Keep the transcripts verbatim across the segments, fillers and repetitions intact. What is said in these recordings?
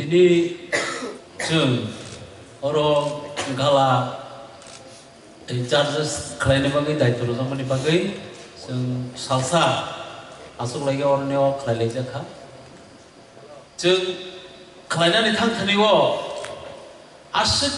Tini chwng oro gala, eh, charges khlaina bagwi daitw rwjakmani bagwi chwng salsa aswk laigi oroni o khlai laijak kha. Chwng khlainani thang thani o aswk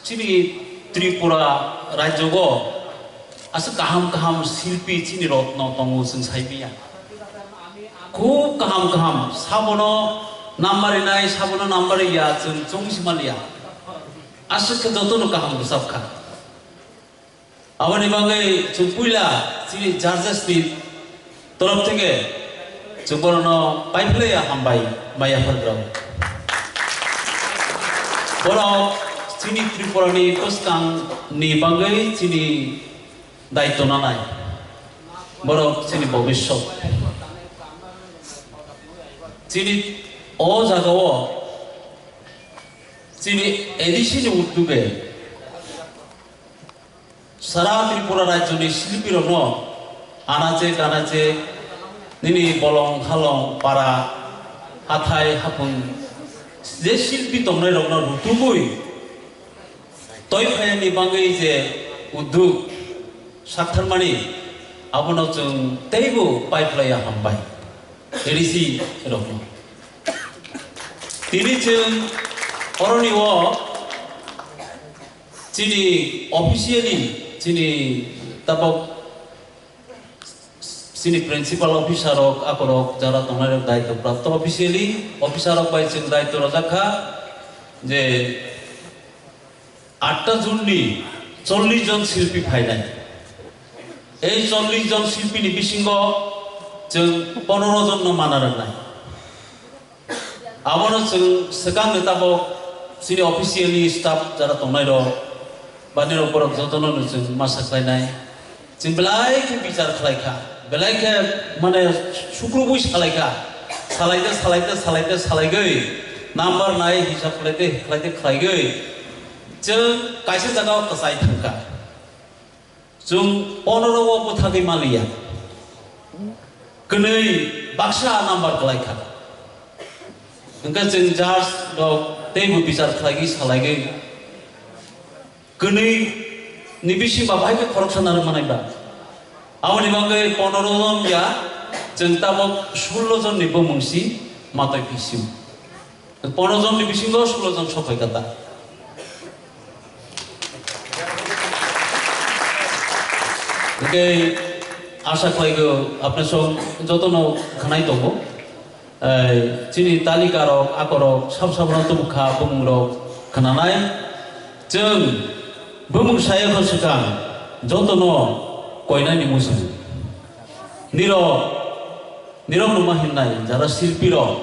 chini Tripura rajyo o aswk kaham kaham silpi chini rotno tongo chwng sai manya. Khub kaham kaham, sabono number rinai, sabono number ya, chwng chong si maliya. Aswk khe jotono kaham bwsap kha. Aboni bagwi chwng puila chini judges ni torof theke chwng bono no paiphlaiya hambai maya phalrok. Borok chini Tripura ni bwskang ni bagwi chini daitw nanai. Borok chini bobiswt. Chini o jaga o chini A D C ni udduge sara Tripura rajyo ni silpi rokno anache kanache nini bolong halong para hathai hapung je silpi tongnai rokno rutugwi toi phaiyani bagwi je udduk saktharmani abono chwng teibo paiphlaiya hambai A D C rokno. Tini chwng oroni o chini officially chini tabok chini principal officer rok akorok jara tongnai rok daitw prapto officially officer rok bai chwng daitw rojak kha je atta June ni chollish jon silpi phainai. Ei chollish jon silpi ni bisingo chwng pondro jon no mana rwnai. Abono chwng swkang ni tabok chini officially staff jara tongnai rok ba nini rok borok jotono no chwng ma saklainai. Chwng belai khe bichar khlai kha, belai khe mane sukrubui salai kha, salaite, salaite, salaite, salaigwi number nai hisab khlaite, khlaite, khlaigwi chwng kaisa jagao kwchai thang kha. Chwng pondro o bwthagwi maliya, kwnwi baksa number kwlai kha. Hwnkhe chwng judge rok teibo bichar khlaigwi salaigwi kwnwi ni bisingo ba bahai khe khoroksa narwk manai ba. Aboni bagwi pondro jon ya, chwng tabok sullo jon ni bumung si matwi phi sio. Pondro jon ni bisingo sullo jon sok phai kha ta. Hwnkhe asa khlai go apni song jotono khwnai tongo. Ei, chini talika rok, akorok, sab sabno tubukha bumung rok khwnanai. Chwng bumung saya kho swkang jotono koinani muchung. Nirok, nirok numa hinnai jara silpi rok.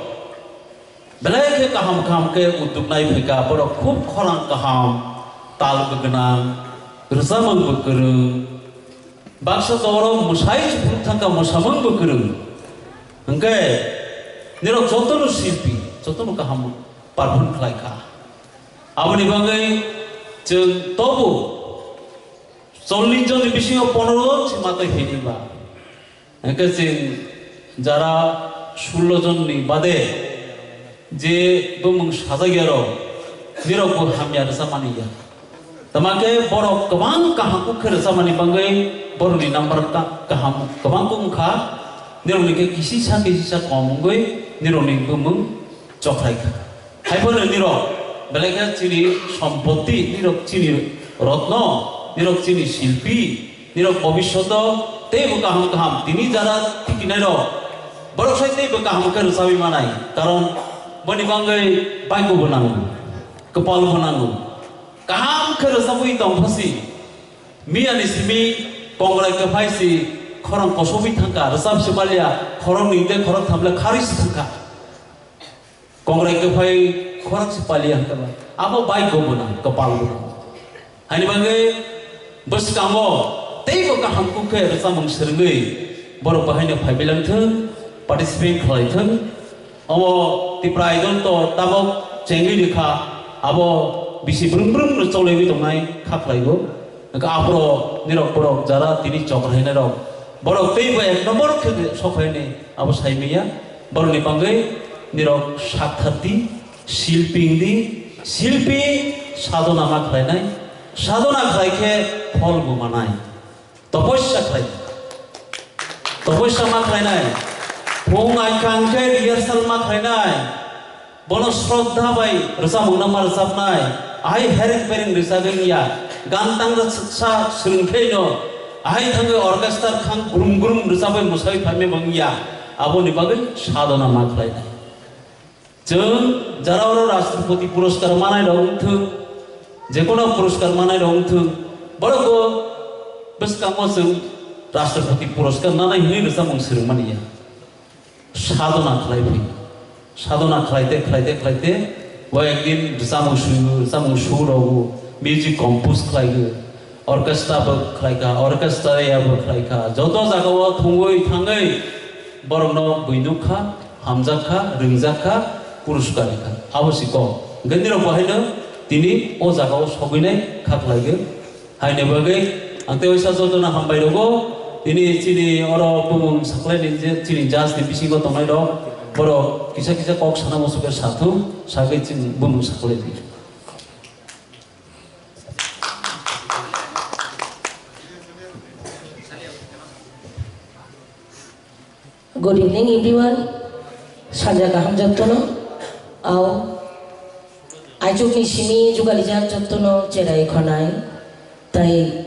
Belai khe kaham kaham khe udduk nai phaikha, borok khub khorang kaham, tal gwnang, rwchapmung bo kwrwng, baksa toro mwsai phuru thangkha, mwsamung bo kwrwng. Hwnkhe nirok jotono silpi, jotono kaham perform khlai kha. Aboni bagwi chwng tobu chollish jonni bisingo pondro jon se matwi phainai ba. Hwnkhe chwng jara sullo jonni bade je bumung sajak ya rok, nirok bo hamya rwchapmani ya. Tama khe borok kwbang kaham khe rwchapmani bagwi borokni number ta-, kaham kwbang wng kha, nirokni khe kisisa kisisa kom wngwi nirokni bumung chokrai kha. Haiphano nirok belai khe chini sompotti, nirok chini rotno, nirok chini silpi, nirok bobishoto teibo kaham kaham tini jara tikinairok borok sai teibo kaham khe rwchabwi manai. Karon boni bagwi bhagyo bo nango, kwpal bo nango. Kaham khe rwchabwi tong phasi miyani simi kongrai kwphai si khorang kosogwi thangkha, rwchap se maliya khoroknwi tei khoroktham le kharwi se thangkha. Kongrai kwphai khorang se paliya hwnkhe ba, abo bhagyo bo nang, kwpal bo nang. Haini bagwi bwskango teibo kaham kuk khe rwchapmung swrwngwi borok bahaino phaibai lang thung, participate khlai thung. Omo Tipra Idol to tabok chengwi rikha, abo bisi brwm brwm no choliwi tongnai kha khlaigo. Hwnkhe aphuru nirok borok jara tini chok rainairok, borok teibo ek nombor khe sok phaini abo sai manya. Borokni bagwi nirok sak thar di, Silpi wngdi, silpi sadhona ma khlainai, sadhona khlai khe phol bo manai. Toposya khlai, toposya ma khlainai, phung aikha hwnkhe rehearsal ma khlainai, bono shraddha bai rwchapmungno ma rwchapnai, ahai hereng bereng rwchagwi wngya, gan tangra sa swrwng khe no, ahai thangwi orchestra khang grum grum rwchapwi mwsawi phaimya bo wngya, aboni bagwi sadhona ma khlainai. Chwng jara oro Rashtrapati Puraskar manai rok wngthwng, jekono puraskar manai rok wngthwng, borok bo bwskango chwng Rashtrapati Puraskar nanai hwnwi rwchapmung swrwngmani ya. Sadhona khlai phi, sadhona khlaite khlaite khlaite bo ekdin rwchapmung swi rwchapmung su rw music compose khlai. Orchestra bo khlai kha, orchestra ya bo khlai kha. Joto jaga o thwngwi thangwi borokno bui nuk kha, hamjak kha, rwngjak kha, puruskar kha. Abo si kok. Hwnkhe nirok bo haino tini o jaga o sogwi nai kha khlai gwi. Haini bagwi ang tei waisa jotono hambai rwgo. Tini chini oro bumung saklai ni je chini judge ni bisingo tongnai rok borok kisa kisa kok sana musugo sathung sagwi chini bumung saklai di. Good evening everyone. Sanja kaham jottono. Au. Aichukni simi jugalijak jottono cherai khonai. Tai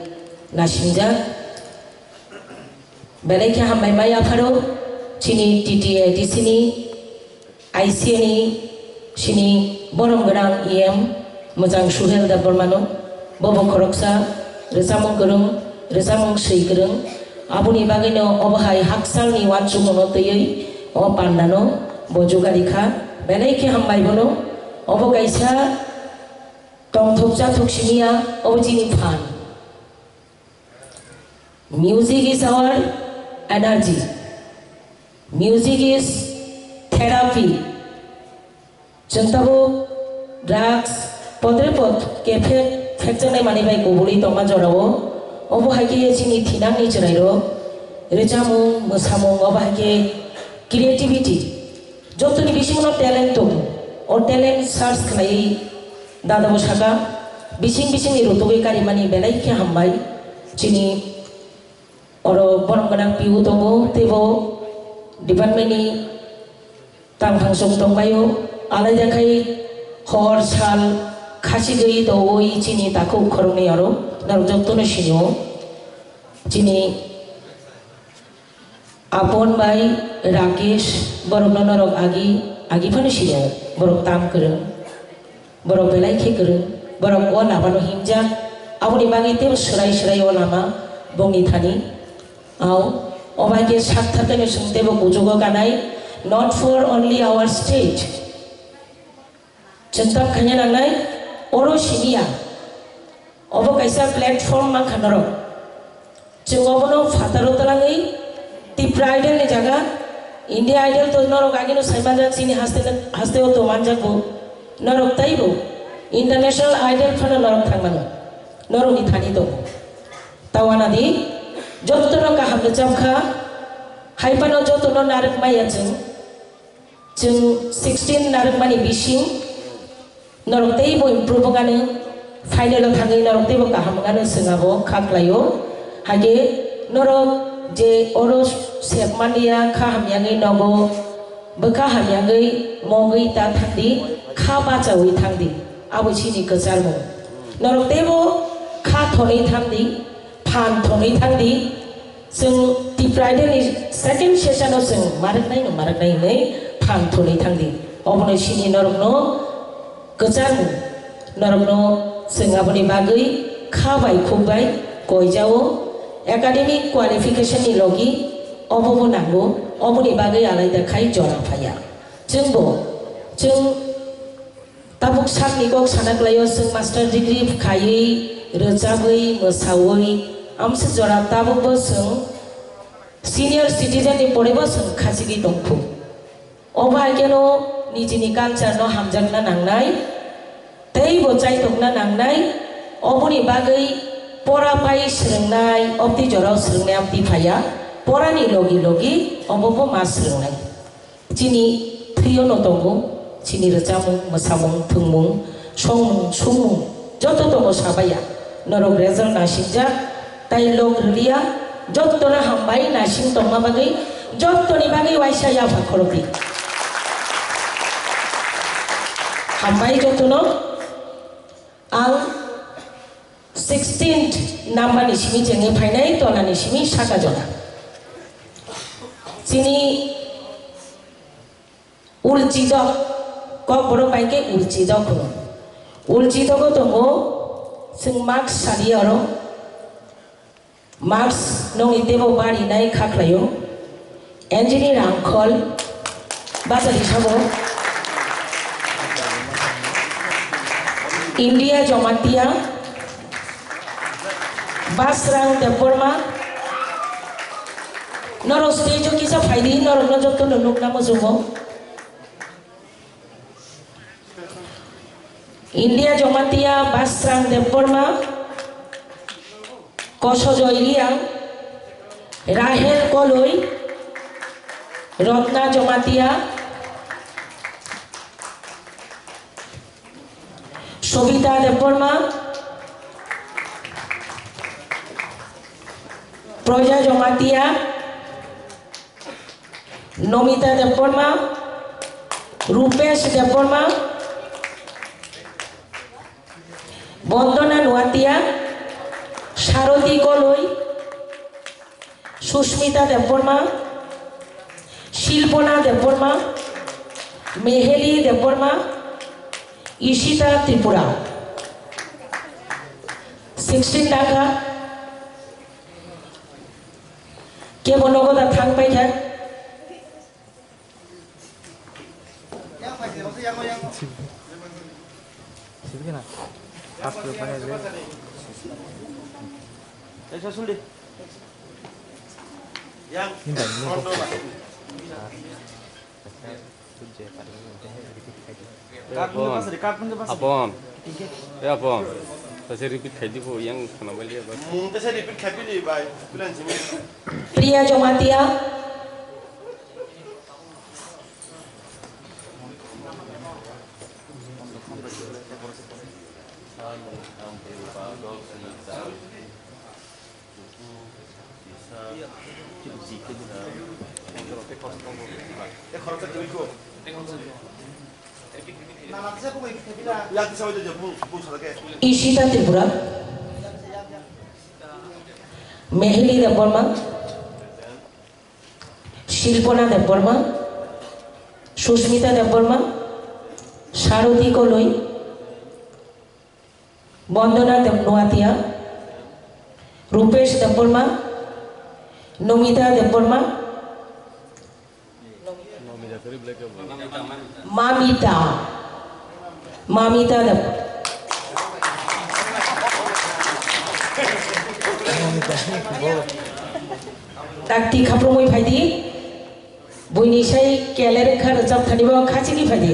nasingjak. Belai khe hambai mai yapharo. Chini T T A D C ni I C A ni sini borom gwnang E M mwchang Suhel Debbarmano, bobo khoroksa rwchapmung kwrwng, rwchapmung swi kwrwng, aboni bagwino obo hai hakchalni uansukmungno twiwi o pandano bo jugari kha, belai khe hambai bono. Obo kaisa tongthok chathok simi ya, obo chini phan. Music is our energy. Music is therapy. Chwng tabuk drugs, podre pod cafe phekjaknai manwi bai kubulwi tongma jorao. Obo hai khe chini thinangni chwrairok, rwchapmung, mwsamung, obo hai khe creativity. Jotoni bisingo talent tongo. O talent search khlaiwi dadabo saka, bising bisingni rutugwi karimani belai khe hambai. Chini oro borom gwnang P U tongo, teibo department ni tangphang song tongbaio. Alaida khai hor sal khasigwi tongwi chini takhuk khoroknwi oro norok jotono sinio. Chini Apon bai Rakesh, borokno norok agi, agi phano sino, borok tam kwrwng, borok belai khe kwrwng, borok o lamano himjak, aboni bagwi teibo swrai swrai o lama bongni thani. Au, o bai khe sak thar khe no chwng teibo kuchugo kanai, not for only our state. Chwng tam khaina nangnai, oro simi ya. Obo kaisa platform mankha norok. Chwng obono phataro twlangwi Tipra Idol ni jaga, India Idol to norok agino sai manjak, chini haste, haste o to manjak bo. Norok taibo International Idol phano norok thangmano. Norokni thani tongo. Tawana di, jotono kaham rwchapkha, hai phano jotono narwk maya chwng. Chwng sixteen narwkmani bising norok teibo improve wngani, final o thangwi norok teibo kaham wngani chwng abo kha khlaio. Hage norok je oro sepmani ya kha hamyangwi nogo, bwkha hamyangwi mogwi ta thangdi, kha bachaui thangdi, abo chini kwcharmung. Norok teibo kha thonwi thangdi, phan thonwi thangdi. Chwng Tipra Idol ni second session o chwng marwknai no marwknai hinwi phan thunwi thangdi. Obono sini norokno kwchang norokno chwng aboni bagwi kha bai khuk bai koijao. Academic qualification ni logi obobo nango, oboni bagwi alaida khai jora phaiya. Chwngbo chwng Tabuk sakni kok sana kwlaio, chwng master degree khaiwi, rwchabwi, mwsawi, amsa jora tabukbo chwng senior citizen ni porebo chwng khachigwi tongkhu. Obo hai kheno nijini culture no hamjakna nangnai, teibo chaitokna nangnai, oboni bagwi pora pai swrwngnai, obtwi jorao swrwngnai amtwi phaiya, porani logi logi obobo ma swrwngnai. Chini thwio no tongo, Chini rwchapmung, mwsamung, thwngmung, songmung, sumung joto tongo sabaiya. Norok result nasingjak, tai lok rwliya, jotono hambai nasing tongma bagwi, jotoni bagwi waisa yapha khorokdi. Hambai jotono. Ang sixteenth number ni simi chengwi phainai, tola ni simi saka jona. Chini ulchidok, kokborok bai khe ulchidok hwno. Ulchidogo tongo, chwng marks sadi oro. Marks nokni teibo barinai kha khlaio. Engineer Rangkhol, bachari sabo. India Jamatia, Basrang Debbarma, norok stage o kisa phaidi, norokno jotono nukna muchungo. India Jamatia, Basrang Debbarma, Kosojoy Riang, Rahel Koloi, Rotna Jamatia, Sobita Debbarma, Proja Jamatia, Nomita Debbarma, Rupesh Debbarma, Bondona Nuatia, Saroti Koloi, Susmita Debbarma, Shilpona Debbarma, Meheli Debbarma, Ishita Tripura. Sixteen dakha. Kebo nogo da thang paikha. Apon. Apon. Ya, Apon. Tase repeat khai di bo, yang khana bali ya, bas. Mung tase repeat khai di, bai. Plan simi. Priya Jamatia. Ishita Tripura. Meheli Debbarma. Shilpona Debbarma. Susmita Debbarma. Saroti Koloi. Bondona Deb-, Noatia, Rupesh Debbarma, Nomita Debbarma, Mamita, Mamita Deb-, takti khaprumwi phaidi, buini sai keler kha rwchap thani bo khachigwi phaidi.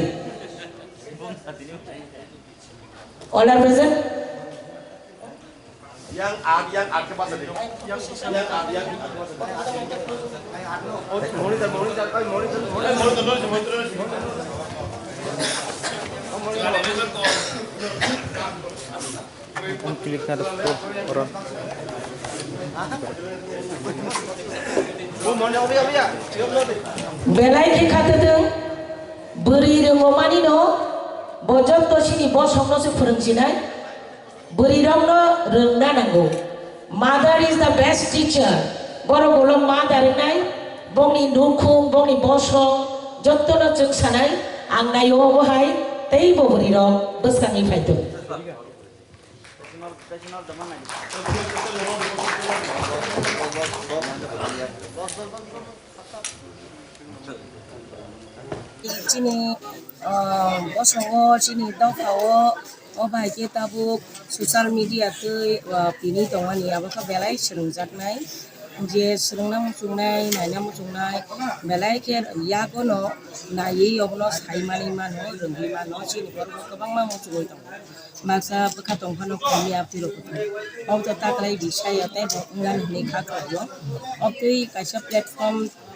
All are present? Yang at, yang at ke pasal ni. Yang at, yang at ke pasal ni. Monitor, monitor, oi, monitor, monitor, monitor, monitor. Belai khe kha kwthwng, bwrwi rwngmani no, bo jotto chini bosong no se phwrwng sinai, bwrwi rok no rwngna nango. Mother is the best teacher. Borok ulo ma da rwngnai, bongni nukhung, bongni bosong, jotto no chwng sanai, ang naio obo hai, tei bo bwrwi rok bwskangwi phai thung. Chini, ah, bosongo, chini dophao, o bai khe tabuk social media twi, ah, tini tongmani, abo khe belai swrwngjaknai. Je swrwngna muchungnai, naina muchungnai, belai khe yagono naiwi obono sai manwi mano, rwngwi mano, chini borok kwbangma muchungwi tongo. Baksa bwkha tong phano khaimya abtwi rok. Obo to taklai bisai ya tei bo wngmani hwnwi kha khlaio. Obo twi kaisa platform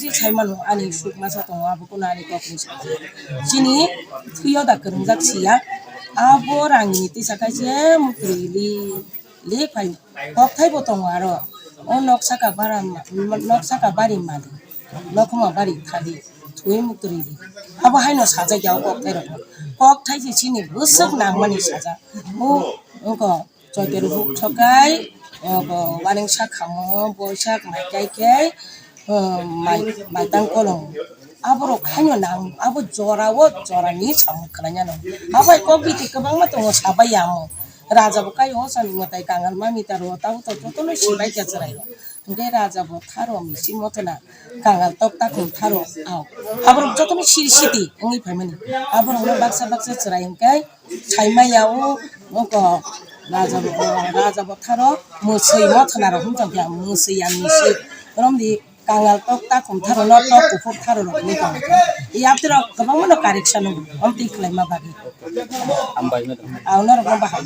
je sai mano, ani suk masa tongo, abo kuno ani kokni saka. Chini thwiyo da kwrwngjak siya, abo rangni tisa kaisa mutrili. Le phai kokthai bo tongo aro. O nok saka bara ma-, nok saka bari mali. Nokhoma bari thali. Thwi muktrwi di. Abo haino sajak ya o kokthai rok. Kokthai se chini bwswk nangmani sajak. O wngkha Choitor huk sokai, o, o, waring sak khamo, boisak mai kai kai, o, mai, mai tang kolong. Aborok haino nang, abo jora o, jora ni samung khlai nano. Abai kok biti kwbangma tongo sabai yamo. Raja bo kai o sani mwtai kangal mami taro, tabo to jotono sibai khe chwrai. Hwnkhe raja bo tharo misi mothona kangal tok takhum tharo ao. Aborok jotono siri siti wngwi phaimani. Aborokno baksa baksa chwrai hwnkhe saimaya o oko raja bo, raja bo tharo mwswi mothona rok hwnjak ya mwswi ya misi. Romdi kangal tok takhum tharo no tok kuphur tharo rok ni tong. Yapti rok kwbangma no correction o omtwi khlaima bagwi. Hambai madam. Ao norok no bahai.